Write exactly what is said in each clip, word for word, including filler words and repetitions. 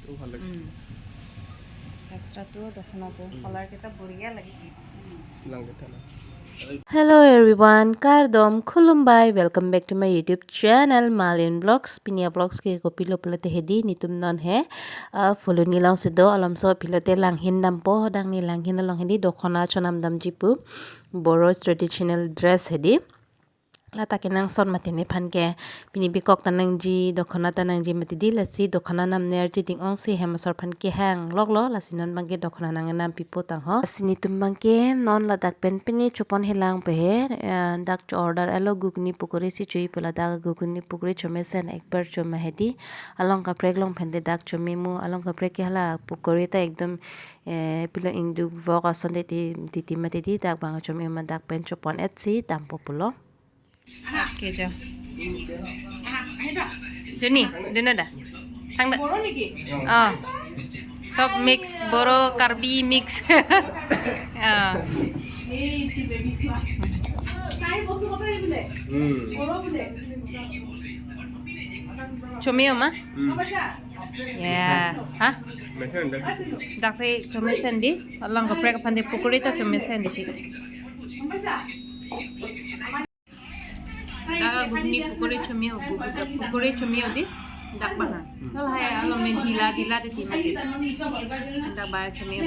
তো ভাল লাগিছে। উম। ফাৰ্ষ্টটো দখনাটো উম। কালাৰ কেইটা বঢ়িয়া লাগিছে। লাংকেটা না। Hello everyone, kardom, khulumbai, welcome back to my YouTube channel, Malin Vlogs. Pini a vlogs ke kopilo pulote hedi, netum non he, uh, Phuloni alongsi do, alomso pulote langhin dampo, hodang ne langhin along hedi, dokhana chonam damji pu, Boro traditional dress hedi. Lata kenangsot mati nephan ke, pini bikok ta nangji, dokhana ta nangji mati di, lasi dokhana namner chiding ongsi hem asor aphan kehang loklo, lasi non abangke dokhana nangnam pipo tang ho. Lasi netum abangke non ladak pen pini chopon helang pe he, eh, dak cho order alo ghugni pukori si cho-i pu, ladak ghugni pukori chomesen ekbar choma hedi, along kaprek along pen de dak chome mu, along kaprek ke hala pukori ta ekdom, eh, pilo ingduk vok ason de ti, titi mati di, dak abang chome ma dak pen chopon et si dampo pulo. Okay, যাও। জুনি, জুনা দা। থাং দা। অ। সব মিক্স, বড়ো, কাৰ্বি মিক্স। অ। হুম। চমিও মা? হুম। ইয়া। হা? Mesan dah. Dakri chomesen di. Along kaprek aphan de pukori ta chomesen di. Dak ghugni pukori chomio, pukori chomio di. Dak bang. Tol hai along me dhila dhila di tima di. Dak bang chomio.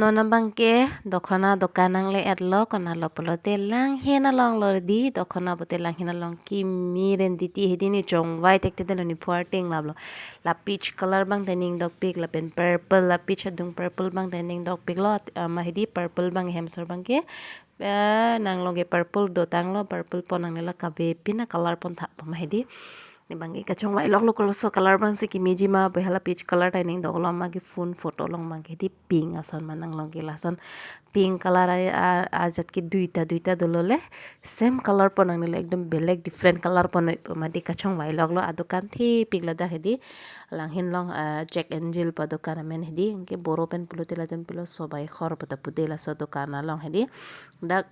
Non abangke dokhana dokan nangle-etlo, konatlo pulote langhin along lo di, dokhana pute langhin along kimi ren titi hedi, ne chongvai thekthedetlo, ne phu arting laplo. La peach color abang ta ning dokpik, lapen purple, la peach adung purple abang ta ning dokpiklo, at-, ama hedi purple abang hem asor abangke, eh, nanglongke purple dotanglo, purple pon nangnelo kave pin a color pon thappo ma hedi. Ne abangke kachongvai loklo, koloso color abangsi kimiji ma, pu hala peach color ta ning doklo, ama ke phone photo along abangke hedi pink ason ma, nanglongke lason pink color a, a, ajat ke duita duita dolo le, same color pon nangnelo, ekdom belek different color pon noi pu ma di, kachongvai loklo. Adokan thepik ladak hedi, langhin along, ah, Jack and Jill pu adokan amen hedi, anke Boro pen pulote latum pilo Sobai Khor pu ta pu de, laso dokan along hedi. Dak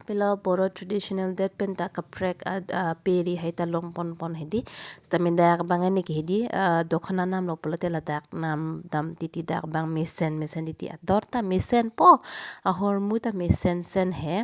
pilo Boro traditional det pen ta kaprek a, a, peri hai ta long pon pon hedi. Seta me dak abang ani ke hedi, a, dokhana namlo pulote ladak nam dam titi, dak abang mesen mesen titi, ador ta mesenpo, ahormu ta mesen sen he.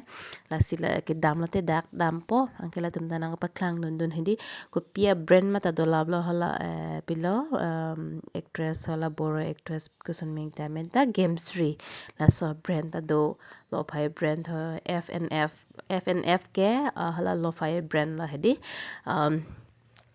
Lasi la kedam lote dak dampo, anke latum ta nangpaklang dundun hedi. Kopi a brand ma ta dolaplo hala, eh, pilo, um, actress hala, Boro actress koson amen ta, amen ta Gemsri. Laso brand ta do, lo-phai brand ho, F and F, F and F ke, uh, hala lo-phai brand lo hedi. Um,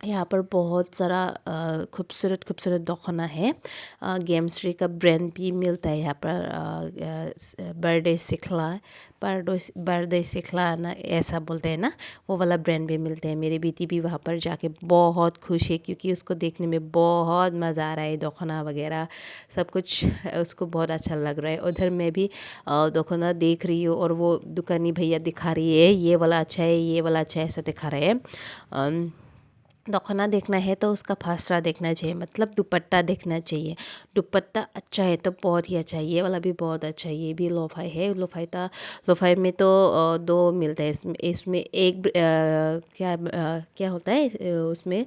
यहाँ पर बहुत सारा, अ, खूबसूरत खूबसूरत दोकान है। अ, गेमश्री का ब्रांड भी मिलता है यहाँ पर, अ, अ, स-, बर्थडे सिखला, बर्थडे, बर्थडे सिखला ना, ऐसा बोलते हैं ना, वो वाला ब्रांड भी मिलते हैं। मेरी बेटी भी वहाँ पर जाके बहुत खुश है, क्योंकि उसको देखने में बहुत मज़ा आ रहा है, दोकान वगैरह सब कुछ उसको बहुत अच्छा लग रहा है। उधर मैं भी, अ, दोकान देख रही हूँ और वो दुकानी भैया दिखा रही है, ये वाला अच्छा है, ये वाला अच्छा है, ऐसा दिखा रहे हैं। अम, दोकान देखना है तो उसका फासरा देखना चाहिए, मतलब दुपट्टा देखना चाहिए। दुपट्टा अच्छा है तो बहुत ही अच्छा है। ये वाला भी बहुत अच्छा है, ये भी लो-फाई है। लो-फाई था, लो-फाई में तो, अ, दो मिलता है। इसमें, इसमें एक ब्र-, अ, क्या, अ, क्या होता है, अ, उसमें,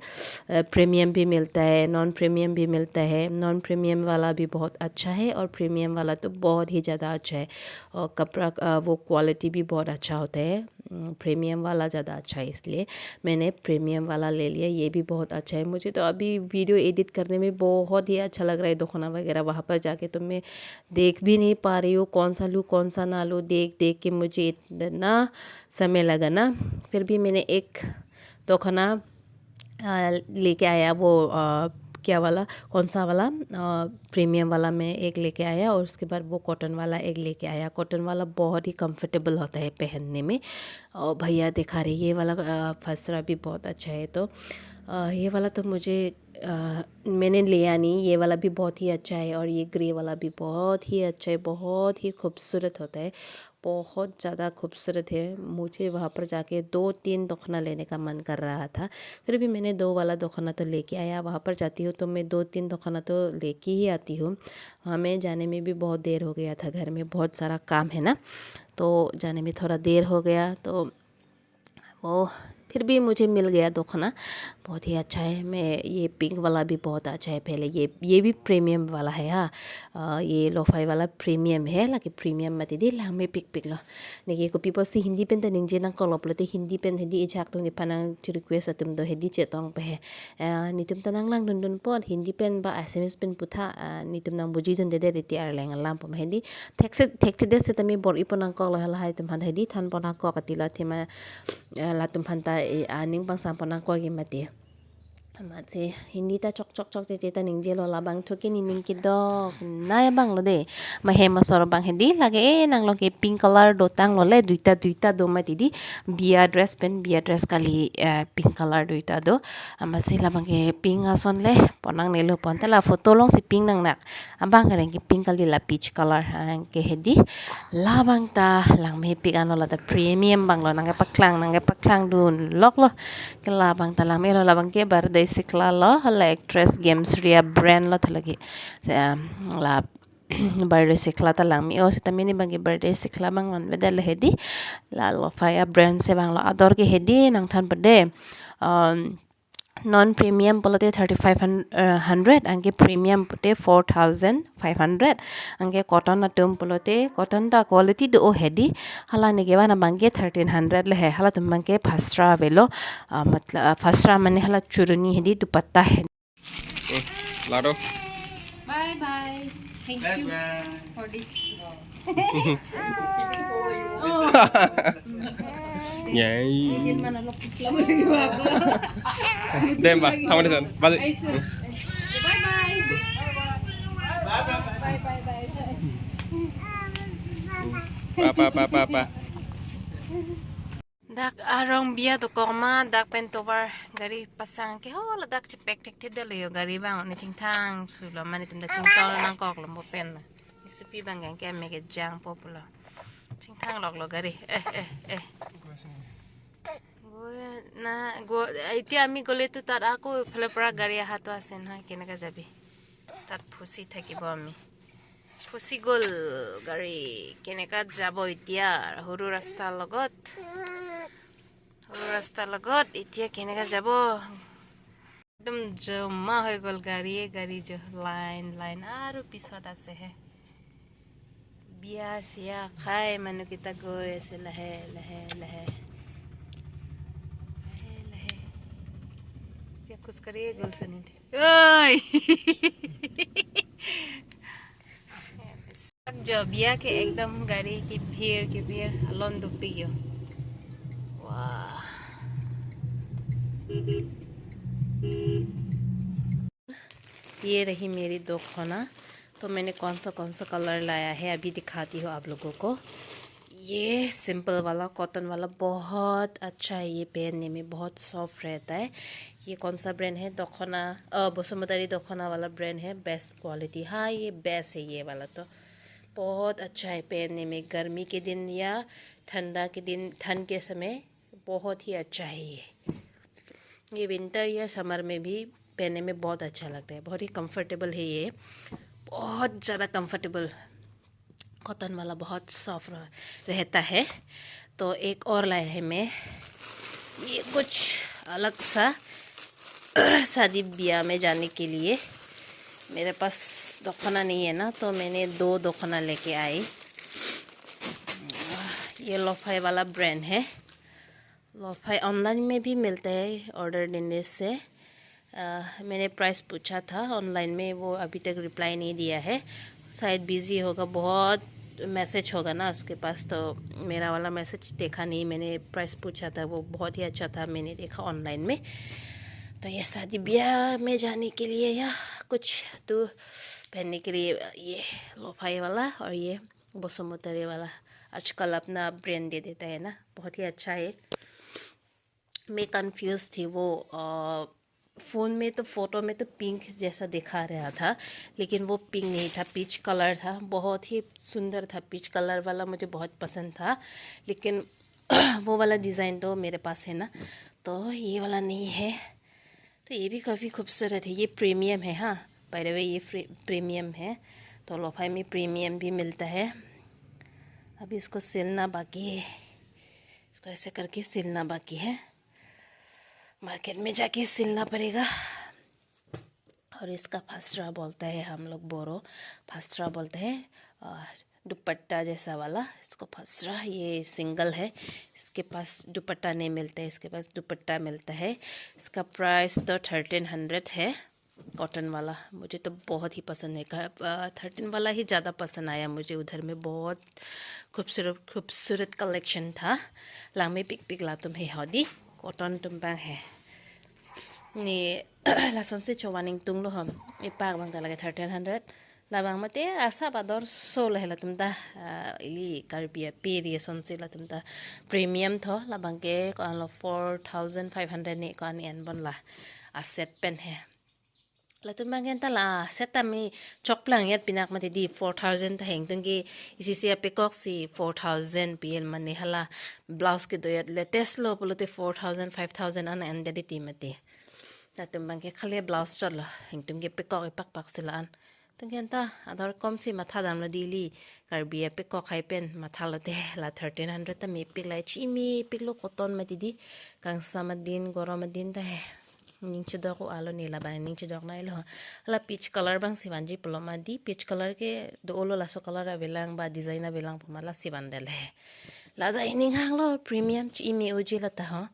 अ, प्रीमियम भी मिलता है, नॉन प्रीमियम भी मिलता है। नॉन प्रीमियम वाला भी बहुत अच्छा है और प्रीमियम वाला तो बहुत ही ज़्यादा अच्छा है। और कपड़ा, अ, वो क्वालिटी भी बहुत अच्छा होता है। उम, प्रीमियम वाला ज़्यादा अच्छा है, इसलिए मैंने प्रीमियम वाला ले लिया। ये भी बहुत अच्छा है। मुझे तो अभी वीडियो एडिट करने में बहुत ही अच्छा लग रहा है, दोकान वगैरह वहाँ पर जाके तो मैं देख भी नहीं पा रही हूँ कौन सा लूँ, कौन सा ना लूँ। देख देख के मुझे इतना समय लगा ना, फिर भी मैंने एक दोकान, अ, लेके आया, वो, अ, क्या वाला, कौन सा वाला, अ, प्रीमियम वाला मैं एक लेके आया और उसके बाद वो कॉटन वाला एक लेके आया। कॉटन वाला बहुत ही कंफर्टेबल होता है पहनने में। और भैया दिखा रहे, ये वाला, अ, फासरा भी बहुत अच्छा है। तो, अ, ये वाला तो मुझे, अ, मैंने लिया नहीं, ये वाला भी बहुत ही अच्छा है और ये ग्रे वाला भी बहुत ही अच्छा है, बहुत ही खूबसूरत होता है, बहुत ज़्यादा खूबसूरत है। मुझे वहाँ पर जाके दो तीन दोकान लेने का मन कर रहा था, फिर भी मैंने दो वाला दोकान तो लेके आया। वहाँ पर जाती हूँ तो मैं दो तीन दोकान तो लेके ही आती हूँ। हमें जाने में भी बहुत देर हो गया था, घर में बहुत सारा काम है ना। तो जाने में थोड़ा देर हो गया, तो वो फिर भी मुझे मिल गया दो खाना। बहुत ही अच्छा है। मैं ये पिंक वाला भी बहुत अच्छा है। पहले ये ये भी प्रीमियम वाला है, हाँ। अ, ये लोफाई वाला प्रीमियम है, lake premium mati di, langmepikpiklo. Neke kopi pusi Hindi pen ta ningje nangkoklo pulote, Hindi pen Hindi ejak atum aphan nangrequest atum do, Hindi chetong pe he. Eh, netum ta nanglangdundunpo, Hindi pen ba Assamese pen putha, ah, netum nangbuji dunde de, de ti Arleng alam pom he di. Thekse, thekthedet setame bor-ipo nangkoklo, halahai atum aphan he di thanpo nangkok katilo athema, eh, latum aphan ta, eh, aning pangsangpo nangkok ke mati. Amatsi Hindi ta chok chok chok cheche ta ningjelo, labang thu ke nening kedok nai abanglo de. Mahem asor abang he di, lake, eh, nanglo ke pink color dotanglo le, duita duita do mati di. Biya dress pen biya dress kali, eh, pink color duita do. Amatsi labang ke pink ason le pon nangnelo, pon ta la photo alongsi pink nangnak. Abang kereng ke pink kali, la peach color, ah, ke he di. Labang ta langmepik anlo, la ta premium abanglo, nangkepaklang, nangkepaklangdunloklo. Ke labang ta langmelo, labang ke Birthday Sikla lo, hala actress Gemsria brand lo thalagi. Se, um, la Birthday Sikla ta langme-o setame ne abang ke Birthday Sikla abang vanvedet le he di. La Lofaya brand si abanglo, ador ke he di nangthanpo de. Um, non premium pulote thirty five hundred, anke premium pute four thousand five hundred, anke cotton atum pulote cotton ta quality do-o he di. Hala neke van abang ke thirteen hundred le he, halatum abang ke fastra avelo, ah, matla-, ah, fastra mane hala churuni he di, dupatta he. Oh, lado. Bye bye. Thank you for this. Oh. Yay. Dem ba, tama di san. Balik. Bye bye. Bye bye bye. Pa pa pa pa pa. Dak arong biya dokok ma, dak pen tovar gari pasang ke ho, ladak chepek thekthedetlo yo gari abang, ne chingthang sulo mane, netum ta chingthang nangkoklo mo pen na. Isupi abang ke me kejangpo pulo. Chingthangloklo gari. Eh, eh, eh. Go na, go, এতিয়া আমি গ'লেতো তাত আকৌ ইফালৰ পৰা গাড়ী অহাটো আছে নহয়, কেনেকে যাবি? তাত ফচি থাকিব আমি। ফচি গ'ল গাড়ী, কেনেকা যাব এতিয়া? সৰু ৰাস্তাৰ লগত, সৰু ৰাস্তাৰ লগত এতিয়া কেনেকা যাব? একদম জমা হৈ গ'ল গাড়ীয়ে গাড়ী, জ-, লাইন লাইন আৰু পিছত আছেহে। বিয়া চিয়া খাই মানুহকেইটা গৈ আছে লাহে লাহে লাহে। লাহে লাহে। এতিয়া খোজকাঢ়িয়ে গ'ল চোন সিহঁতে। ঐ! Jo, biya ke ekdom gari ke bhir ke bhir alon dopik yo. Wah. ये रही मेरी दो खोना। तो मैंने कौन सा कौन सा कलर लाया है, अभी दिखाती हूँ आप लोगों को। ये सिंपल वाला कॉटन वाला बहुत अच्छा है, ये पहनने में बहुत सॉफ्ट रहता है। ये कौन सा ब्रांड है? दखना, अ, बसुमतारी दखना वाला ब्रांड है, बेस्ट क्वालिटी। हाँ, ये बेस्ट है, ये वाला तो बहुत अच्छा है पहनने में। गर्मी के दिन या ठंडा के दिन, ठंड के समय बहुत ही अच्छा है ये। ये विंटर या समर में भी पहनने में बहुत अच्छा लगता है, बहुत ही कंफर्टेबल है ये, बहुत ज़्यादा कंफर्टेबल। कॉटन वाला बहुत सॉफ्ट रह-, रहता है। तो एक और लाया है मैं, ये कुछ अलग सा शादी ब्याह में जाने के लिए। मेरे पास दखना नहीं है ना, तो मैंने दो दखना लेके आई। ये लोफाई वाला ब्रांड है। लोफाई ऑनलाइन में भी मिलता है, ऑर्डर देने से। अ, मैंने प्राइस पूछा था ऑनलाइन में, वो अभी तक रिप्लाई नहीं दिया है, शायद बिजी होगा, बहुत मैसेज होगा ना उसके पास, तो मेरा वाला मैसेज देखा नहीं। मैंने प्राइस पूछा था, वो बहुत ही अच्छा था, मैंने देखा ऑनलाइन में। तो ये शादी ब्याह में जाने के लिए या कुछ तो पहनने के लिए ये लोफाई वाला और ये बसुमतारी वाला, आजकल अपना ब्रांड दे देता है ना, बहुत ही अच्छा है। मैं कंफ्यूज थी, वो, अ, फ़ोन में तो, फ़ोटो में तो पिंक जैसा दिखा रहा था, लेकिन वो पिंक नहीं था, पीच कलर था। बहुत ही सुंदर था, पीच कलर वाला मुझे बहुत पसंद था, लेकिन वो वाला डिज़ाइन तो मेरे पास है ना, तो ये वाला नहीं है। तो ये भी काफ़ी खूबसूरत है, ये प्रीमियम है। हाँ, बाय द वे, ये फ्री-, प्रीमियम है। तो लोफाई में प्रीमियम भी मिलता है। अभी इसको सिलना बाकी है। इसको ऐसे करके सिलना बाकी है। मार्केट में जाके सिलना पड़ेगा। और इसका फासरा बोलते हैं हम लोग, बोरो फासरा बोलते हैं। और दुपट्टा जैसा वाला, इसको फासरा, ये सिंगल है, इसके पास दुपट्टा नहीं मिलता है, इसके पास दुपट्टा मिलता है। इसका प्राइस तो थर्टीन हंड्रेड है। कॉटन वाला मुझे तो बहुत ही पसंद है। थर्टीन वाला ही ज़्यादा पसंद आया मुझे। उधर में बहुत खूबसूरत खूबसूरत कलेक्शन था। Langmepikpik latum he hodi, cotton atum abang he. Ne, lasonsi chovan ingtunglo ho. Ipak abang ta lake thirteen hundred. Labang mate asap ador so lahei latum ta, ah, ili Karbi ape ri asonsi latum ta premium tho. Labang ke ko-anlo four thousand five hundred ne ko-an enbom la. Aset pen he. Latum abang ke anta la set ta me chokplang yat pinak mati di, four thousand ta he. Ingtung ke isi si apekok si four thousand pi el mane, hala blouse kedo yat latest lo pulote four thousand, five thousand an en dadi ti mati. Latum abang ke khali blouse chotlo. Ingtung ke pekok ipak pak si la-an. Ingtung ke anta ador komsi matha damlo di, ili Karbi apekok hai pen mathalote la thirteen hundred ta mepik, la chimepiklo, cotton mati di. Kangsam adin, gorom adin ta he. Ning chedok-o alo, ne labang ning chedok nailo. La peach color abang si vanji pulo ma di, peach color ke do-olo, laso color avelang ba design avelang pu ma lasi vandele. Lata ining hanglo, premium chime-oji lata ho.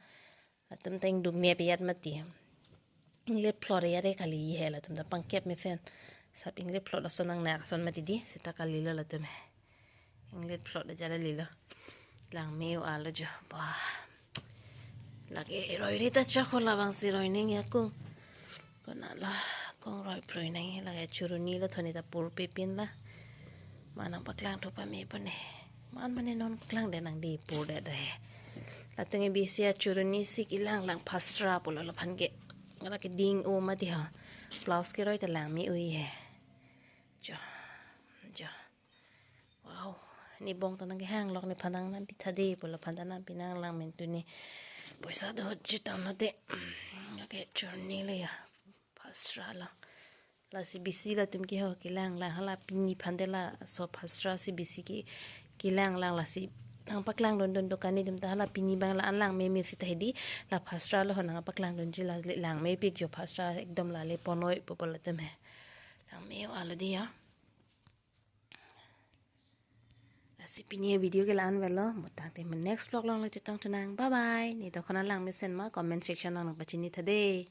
Latum ta ingduk ne piyat mati. Inglet phlot yare kali he, latum ta pangkep mesen. Sap inglet phlot ason nangnak ason mati di, seta kalilo latum he. Inglet phlot aja lilo. Langme-o alo jo. Bah. Lake roi ri ta chok ho, labang si roi nangji akung. Konatlo akung roi phloi nangji, lake churuni lo thoni ta pur pepin la. Ma nangpaklang thu pame pone. Man mane non paklang de nang di pur de de. Latum ke bisi achuruni si kelang lang, fasra pulo laphan ke. Lake ding-o mati ha. Blouse keroi ta langme-o he. Jo. Jo. Wow, ne bong ta nangkehang lok, nephan ta nangpi tha de pu, laphan ta nangpi nang lang, mentu ne poisa doji tam mate. Lake churuni le ya. Fasra lang. Lasi bisi latum ke ho kelang lang, hala pini aphan de laso fasra si bisi ke kelang lang, lasi nangpaklang dun dun dukan atum ta, hala pini abang la-an langme mil sita he di, la fasra lo ho nangpaklang dunji, la le langmepik jo fasra ekdom, la le ponoi pu pu latum he. Langme-o alo di ya. Lasi pini avideo ke la-an avelo, mo tangte mo next vlog along le chetong thu nang. Bye bye. Ne dokok nang langmesen ma, comment section along nangpachini tha de.